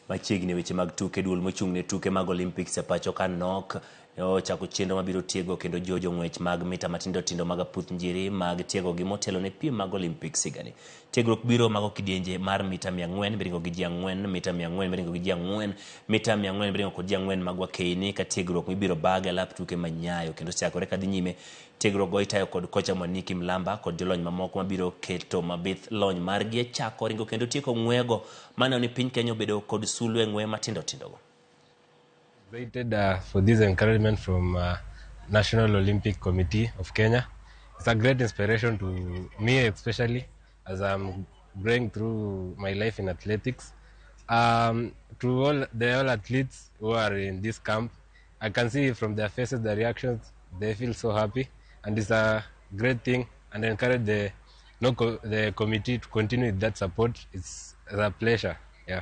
Machiegni weche mag tuke, duol mochung' ne tuke mag Olympics e pacho ka nok ochako chenro mabiro tiego kendo jiwo jong'wech mag mita matindo tindo mag aputh njiri mag tiegogi motelo ne piem mag Olympics higani. Tiegruok biro mako kidienje mar mita 400 miringo gi ji 4, mita 400 miringo gi ji 4, mita 400 miringo kod ji 4 mag wakeyni ka tiegruok mibiro bag e lap tuke ma Nyayo kendo chakore kadhi nyime. Tiegruok go itayo kod kocha Mwaniki Mlamba kod jolony mamoko mabiro keto mabith lony margi e chako ringo kendo tieko ng'wego maneno ni piny Kenya obedo kod sulwe e ng'we matindo tindo go. Excited for this encouragement from National Olympic Committee of Kenya. It's a great inspiration to me, especially as I'm going through my life in athletics. To all the all athletes who are in this camp, I can see from their faces, their reactions, they feel so happy, and it's a great thing. And I encourage the no the committee to continue with that support. It's a pleasure. Yeah.